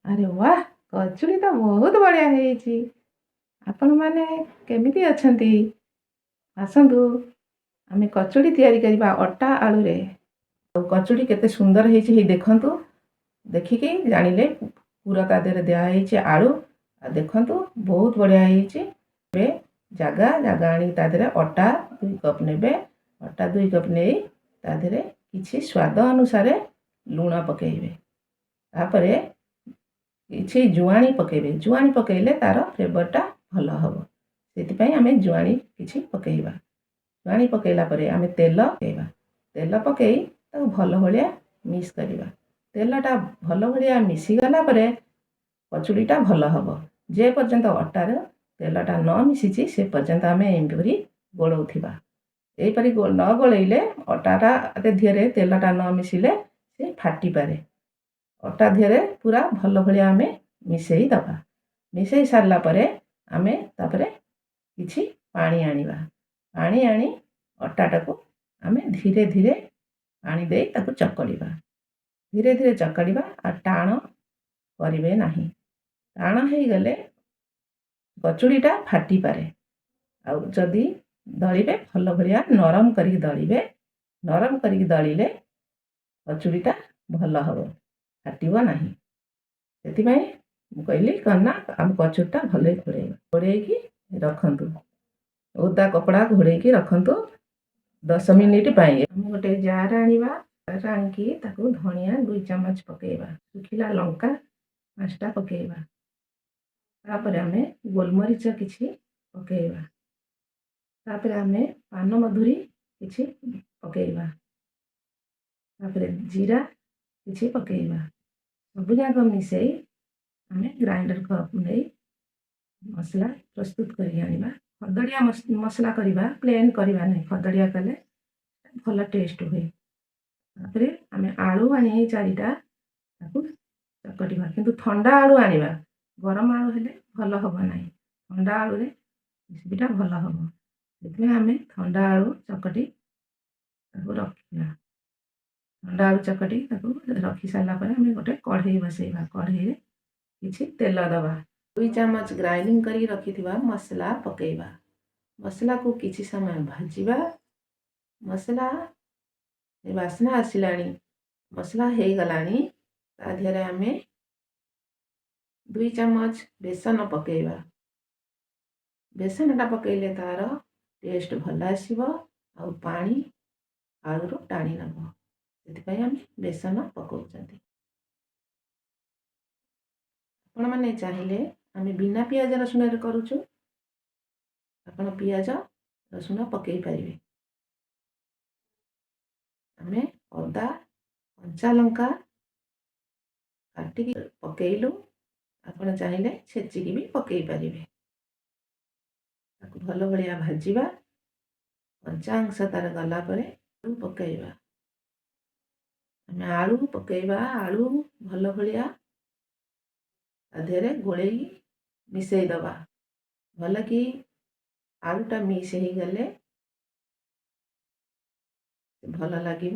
ଆରେ ୱାହ, କଚୁଡ଼ି ତ ବହୁତ ବଢ଼ିଆ ହେଇଛି। ଆପଣମାନେ କେମିତି ଅଛନ୍ତି? ଆସନ୍ତୁ, ଆମେ କଚୁଡ଼ି ତିଆରି କରିବା ଅଟା ଆଳୁରେ। ଆଉ କଚୁଡ଼ି କେତେ ସୁନ୍ଦର ହେଇଛି, ହେଇ ଦେଖନ୍ତୁ। ଦେଖିକି ଜାଣିଲେ ପୁରା ତା ଦେହରେ ଦିଆହେଇଛି ଆଳୁ। ଆଉ ଦେଖନ୍ତୁ, ବହୁତ ବଢ଼ିଆ ହେଇଛି। ଏବେ ଜାଗା ଜାଗା ଆଣିକି ତା ଦେହରେ ଅଟା 2 କପ୍ ନେବେ। ଅଟା 2 କପ୍ ନେଇ ତା ଦେହରେ କିଛି ସ୍ୱାଦ ଅନୁସାରେ ଲୁଣ ପକାଇବେ। ତାପରେ କିଛି ଜୁଆଣି ପକାଇବେ। ଜୁଆଣି ପକାଇଲେ ତା'ର ଫ୍ଲେଭରଟା ଭଲ ହେବ, ସେଥିପାଇଁ ଆମେ ଜୁଆଣି କିଛି ପକାଇବା। ଜୁଆଣି ପକାଇଲା ପରେ ଆମେ ତେଲ ପକାଇବା। ତେଲ ପକାଇ ତାକୁ ଭଲ ଭଳିଆ ମିକ୍ସ କରିବା। ତେଲଟା ଭଲ ଭଳିଆ ମିଶିଗଲା ପରେ କଚୁଡ଼ିଟା ଭଲ ହେବ। ଯେ ପର୍ଯ୍ୟନ୍ତ ଅଟାର ତେଲଟା ନ ମିଶିଛି, ସେ ପର୍ଯ୍ୟନ୍ତ ଆମେ ଏହିପରି ଗୋଳଉଥିବା। ଏହିପରି ନ ଗୋଳେଇଲେ, ଅଟାଟା ଦେହରେ ତେଲଟା ନ ମିଶିଲେ ସେ ଫାଟିପାରେ। ଅଟା ଦେହରେ ପୁରା ଭଲ ଭଳିଆ ଆମେ ମିଶାଇ ଦେବା। ମିଶାଇ ସାରିଲା ପରେ ଆମେ ତାପରେ କିଛି ପାଣି ଆଣିବା। ପାଣି ଆଣି ଅଟାଟାକୁ ଆମେ ଧୀରେ ଧୀରେ ପାଣି ଦେଇ ତାକୁ ଚକଡ଼ିବା। ଧୀରେ ଧୀରେ ଚକଡ଼ିବା ଆଉ ଟାଣ କରିବେ ନାହିଁ। ଟାଣ ହେଇଗଲେ କଚୁଡ଼ିଟା ଫାଟିପାରେ। ଆଉ ଯଦି ଦଳିବେ, ଭଲ ଭଳିଆ ନରମ କରିକି ଦଳିବେ। ନରମ କରିକି ଦଳିଲେ କଚୁଡ଼ିଟା ଭଲ ହେବ, ଫାଟିବ ନାହିଁ। ସେଥିପାଇଁ ମୁଁ କହିଲି କ'ଣ ନା ଆମ କଚୁଡ଼ିଟା ଭଲ ଘୋଡ଼େଇବା। ଘୋଡ଼େଇକି ରଖନ୍ତୁ, ଓଦା କପଡ଼ା ଘୋଡ଼େଇକି ରଖନ୍ତୁ 10 ମିନିଟ୍ ପାଇଁ। ଆମେ ଗୋଟେ ଜାର୍ ଆଣିବା। ଜାର୍ ଆଣିକି ତାକୁ ଧଣିଆ 2 ଚାମଚ ପକାଇବା, ଶୁଖିଲା ଲଙ୍କା 5ଟା ପକାଇବା। ତାପରେ ଆମେ ଗୋଲମରିଚ କିଛି ପକାଇବା। ତାପରେ ଆମେ ପାନମଧୁରୀ କିଛି ପକାଇବା। ତାପରେ ଜିରା କିଛି ପକାଇବା। ସବୁଯାକ ମିଶାଇ ଆମେ ଗ୍ରାଇଣ୍ଡର କପ୍ ନେଇ ମସଲା ପ୍ରସ୍ତୁତ କରିକି ଆଣିବା। ଖଦଡ଼ିଆ ମସଲା କରିବା, ପ୍ଲେନ୍ କରିବା ନାହିଁ। ଖଦଡ଼ିଆ କଲେ ଭଲ ଟେଷ୍ଟ ହୁଏ। ତାପରେ ଆମେ ଆଳୁ ଆଣି ଚାରିଟା ତାକୁ ଚକଟିବା, କିନ୍ତୁ ଥଣ୍ଡା ଆଳୁ ଆଣିବା। ଗରମ ଆଳୁ ହେଲେ ଭଲ ହେବ ନାହିଁ। ଥଣ୍ଡା ଆଳୁରେ ରେସିପିଟା ଭଲ ହେବ। ସେଥିପାଇଁ ଆମେ ଥଣ୍ଡା ଆଳୁ ଚକଟି ତାକୁ ରଖିବା। ଥଣ୍ଡା ଆଳୁ ଚକଟି ତାକୁ ରଖି ସାରିଲା ପରେ ଆମେ ଗୋଟେ କଢ଼େଇ ବସେଇବା। କଢ଼େଇରେ କିଛି ତେଲ ଦେବା। 2 ଚାମଚ ଗ୍ରାଇଣ୍ଡିଙ୍ଗ କରିକି ରଖିଥିବା ମସଲା ପକାଇବା। ମସଲାକୁ କିଛି ସମୟ ଭାଜିବା। ମସଲା ବାସ୍ନା ଆସିଲାଣି, ମସଲା ହେଇଗଲାଣି। ତା ଦେହରେ ଆମେ 2 ଚାମଚ ବେସନ ପକାଇବା। ବେସନଟା ପକାଇଲେ ତା'ର ଟେଷ୍ଟ ଭଲ ଆସିବ ଆଉ ପାଣି ଆଳୁରୁ ଟାଣି ନେବ। ସେଥିପାଇଁ ଆମେ ବେସନ ପକାଉଛନ୍ତି। ଆପଣମାନେ ଚାହିଁଲେ, ଆମେ ବିନା ପିଆଜ ରସୁଣରେ କରୁଛୁ, ଆପଣ ପିଆଜ ରସୁଣ ପକାଇ ପାରିବେ। ଆମେ ଅଦା, କଞ୍ଚା ଲଙ୍କା କାଟିକି ପକାଇଲୁ। ଆପଣ ଚାହିଁଲେ ଛେଚିକି ବି ପକାଇ ପାରିବେ। ତାକୁ ଭଲ ଭଳିଆ ଭାଜିବା। କଞ୍ଚା ଅଂଶ ତାର ଗଲା ପରେ ଆଳୁ ପକାଇବା। ଆମେ ଆଳୁ ପକାଇବା। ଆଳୁ ଭଲ ଭଳିଆ ତା ଦେହରେ ଗୋଳେଇ ମିଶାଇ ଦେବା। ଭଲ କି ଆଳୁଟା ମିକ୍ସ ହେଇଗଲେ ଭଲ ଲାଗିବ।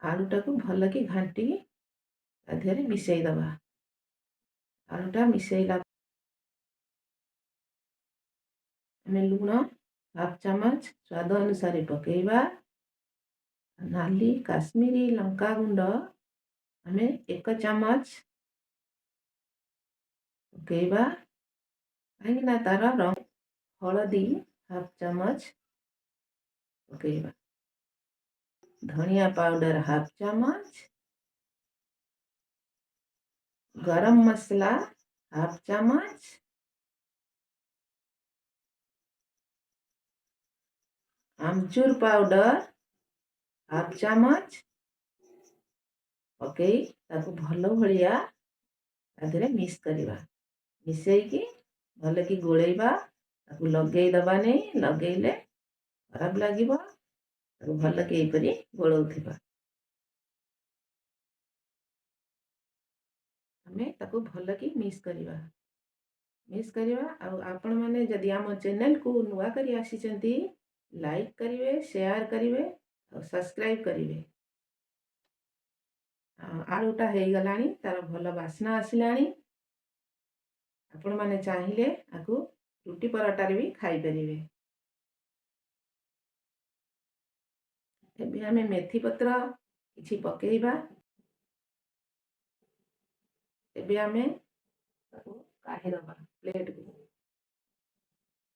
ଆଳୁଟାକୁ ଭଲ କି ଘାଣ୍ଟିକି ତା ଦେହରେ ମିଶାଇ ଦେବା। ଆଳୁଟା ମିଶାଇଲା, ଆମେ ଲୁଣ ହାଫ୍ ଚାମଚ ସ୍ୱାଦ ଅନୁସାରେ ପକାଇବା। ନାଲି କାଶ୍ମୀରୀ ଲଙ୍କା ଗୁଣ୍ଡ ଆମେ 1 ଚାମଚ ପକାଇବା, କାହିଁକିନା ତା'ର ରଙ୍ଗ। ହଳଦୀ ହାଫ୍ ଚାମଚ ପକାଇବା। ଧନିଆ ପାଉଡ଼ର ହାଫ୍ ଚାମଚ, ଗରମ ମସଲା ହାଫ୍ ଚାମଚ, ଆମଚୁର ପାଉଡ଼ର ହାଫ୍ ଚାମଚ ପକାଇ ତାକୁ ଭଲ ଭଳିଆ ତା ଦେହରେ ମିକ୍ସ କରିବା। ମିଶାଇକି ଭଲକି ଗୋଳେଇବା। ତାକୁ ଲଗେଇ ଦେବା ନେଇ, ଲଗେଇଲେ ଖରାପ ଲାଗିବ। ତାକୁ ଭଲକି ଏହିପରି ଗୋଳଉଥିବା। ଆମେ ତାକୁ ଭଲକି ମିକ୍ସ କରିବା, ମିକ୍ସ କରିବା। ଆଉ ଆପଣମାନେ ଯଦି ଆମ ଚ୍ୟାନେଲକୁ ନୂଆ କରି ଆସିଛନ୍ତି, ଲାଇକ୍ କରିବେ, ସେୟାର କରିବେ ଆଉ ସବସ୍କ୍ରାଇବ୍ କରିବେ। ଆଳୁଟା ହେଇଗଲାଣି, ତାର ଭଲ ବାସ୍ନା ଆସିଲାଣି। ଆପଣମାନେ ଚାହିଁଲେ ଆକୁ ରୁଟି ପରଟାରେ ବି ଖାଇପାରିବେ। ଏବେ ଆମେ ମେଥି ପତ୍ର କିଛି ପକେଇବା। ଏବେ ଆମେ ତାକୁ କାଢ଼ିଦେବା ପ୍ଲେଟ୍କୁ,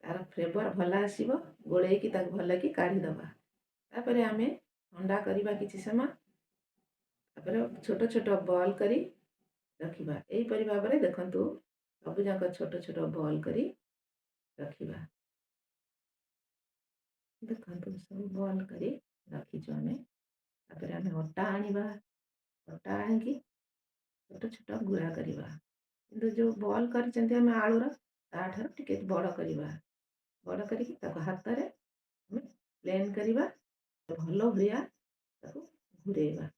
ତାର ଫ୍ଲେଭର୍ ଭଲ ଆସିବ। ଗୋଳେଇକି ତାକୁ ଭଲକି କାଢ଼ିଦେବା। ତାପରେ ଆମେ ଥଣ୍ଡା କରିବା କିଛି ସମୟ। ତାପରେ ଛୋଟ ଛୋଟ ବଲ୍ କରି ରଖିବା। ଏହିପରି ଭାବରେ ଦେଖନ୍ତୁ, ସବୁଯାକ ଛୋଟ ଛୋଟ ବଲ୍ କରି ରଖିବା। ଦେଖନ୍ତୁ, ସବୁ ବଲ୍ କରି ରଖିଛୁ ଆମେ। ତାପରେ ଆମେ ଅଟା ଆଣିବା। ଅଟା ଆଣିକି ଛୋଟ ଛୋଟ ଗୁଳା କରିବା, କିନ୍ତୁ ଯେଉଁ ବଲ୍ କରିଛନ୍ତି ଆମେ ଆଳୁର, ତାଠାରୁ ଟିକେ ବଡ଼ କରିବା। ବଡ଼ କରିକି ତାକୁ ହାତରେ ଆମେ ପ୍ଲେନ୍ କରିବା, ଭଲ ଭଳିଆ ତାକୁ ଘୁରେଇବା।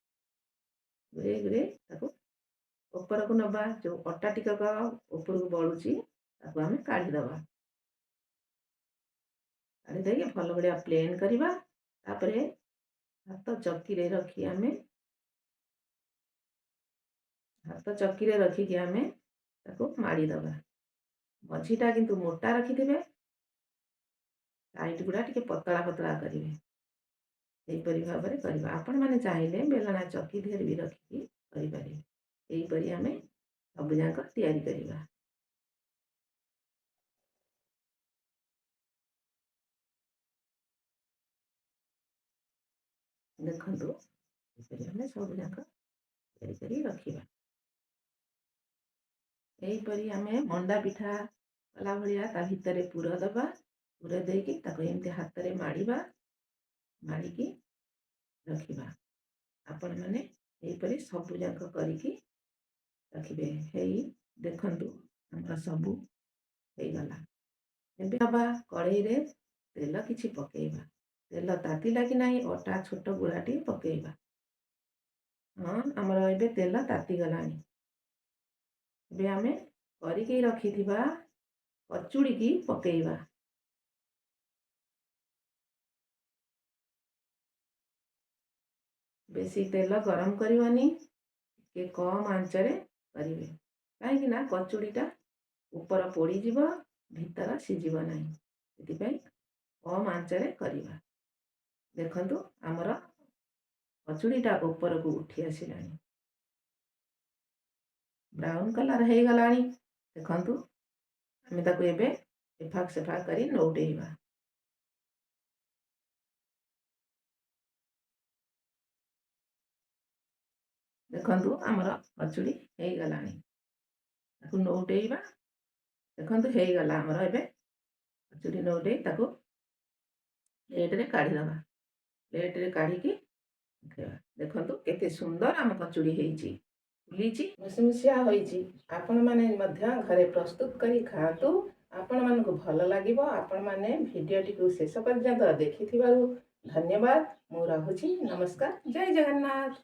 ଘୁରେଇ ଘୁରେଇ ତାକୁ ଉପରକୁ ନେବା। ଯେଉଁ ଅଟା ଟିକକ ଉପରକୁ ବଳୁଛି, ତାକୁ ଆମେ କାଢ଼ିଦେବା। କାଢ଼ି ଦେଇକି ଭଲ ଭଳିଆ ପ୍ଲେନ୍ କରିବା। ତାପରେ ହାତ ଚକିରେ ରଖିକି ଆମେ ତାକୁ ମାଡ଼ିଦେବା। ମଝିଟା କିନ୍ତୁ ମୋଟା ରଖିଥିବେ, ସାଇଡ଼୍ ଗୁଡ଼ା ଟିକେ ପତଳା ପତଳା କରିବେ। ଏହିପରି ଭାବରେ କରିବା। ଆପଣମାନେ ଚାହିଁଲେ ବେଲଣା ଚକି ଦେହରେ ବି ରଖିକି କରିପାରିବେ। ଏହିପରି ଆମେ ସବୁଯାକ ତିଆରି କରିବା। ଦେଖନ୍ତୁ, ଏପରି ଆମେ ସବୁଯାକ ତିଆରି କରି ରଖିବା। ଏହିପରି ଆମେ ମଣ୍ଡା ପିଠା କଲା ଭଳିଆ ତା ଭିତରେ ପୁର ଦେବା। ପୁର ଦେଇକି ତାକୁ ଏମିତି ହାତରେ ମାଡ଼ିବା, ମାଡ଼ିକି ରଖିବା। ଆପଣମାନେ ଏହିପରି ସବୁଯାକ କରିକି ରଖିବେ। ହେଇ ଦେଖନ୍ତୁ, ଆମର ସବୁ ହେଇଗଲା। ଏବେ ନେବା, କଢ଼େଇରେ ତେଲ କିଛି ପକେଇବା। ତେଲ ତାତିଲା କି ନାହିଁ, ଅଟା ଛୋଟ ଗୁଳାଟି ପକେଇବା। ହଁ, ଆମର ଏବେ ତେଲ ତାତିଗଲାଣି। ଏବେ ଆମେ କରିକି ରଖିଥିବା କଚୁଡ଼ିକି ପକେଇବା। ବେଶୀ ତେଲ ଗରମ କରିବନି, ଟିକେ କମ୍ ଆଞ୍ଚରେ କରିବେ, କାହିଁକି ନା କଚୁଡ଼ିଟା ଉପର ପୋଡ଼ିଯିବ, ଭିତର ସିଝିବ ନାହିଁ। ସେଥିପାଇଁ କମ୍ ଆଞ୍ଚରେ କରିବା। ଦେଖନ୍ତୁ, ଆମର କଚୁଡ଼ିଟା ଉପରକୁ ଉଠି ଆସିଲାଣି, ବ୍ରାଉନ୍ କଲର୍ ହେଇଗଲାଣି। ଦେଖନ୍ତୁ, ଆମେ ତାକୁ ଏବେ ଏଫାକ ସେଫାକ କରି ନଉଟେଇବା। ଦେଖନ୍ତୁ, ଆମର କଚୁଡ଼ି ହେଇଗଲାଣି। ତାକୁ ନଉଟେଇବା। ଦେଖନ୍ତୁ, ହେଇଗଲା ଆମର। ଏବେ କଚୁଡ଼ି ନଉଟେଇ ତାକୁ ପ୍ଲେଟ୍ରେ କାଢ଼ିଦେବା। ପ୍ଲେଟ୍ରେ କାଢ଼ିକି ଦେଖନ୍ତୁ, କେତେ ସୁନ୍ଦର ଆମ କଚୁଡ଼ି ହେଇଛି, ଫୁଲିଛି, ମୁସମୁସିଆ ହୋଇଛି। ଆପଣମାନେ ମଧ୍ୟ ଘରେ ପ୍ରସ୍ତୁତ କରି ଖାଆନ୍ତୁ, ଆପଣମାନଙ୍କୁ ଭଲ ଲାଗିବ। ଆପଣମାନେ ଭିଡ଼ିଓଟିକୁ ଶେଷ ପର୍ଯ୍ୟନ୍ତ ଦେଖିଥିବାରୁ ଧନ୍ୟବାଦ। ମୁଁ ରହୁଛି, ନମସ୍କାର, ଜୟ ଜଗନ୍ନାଥ।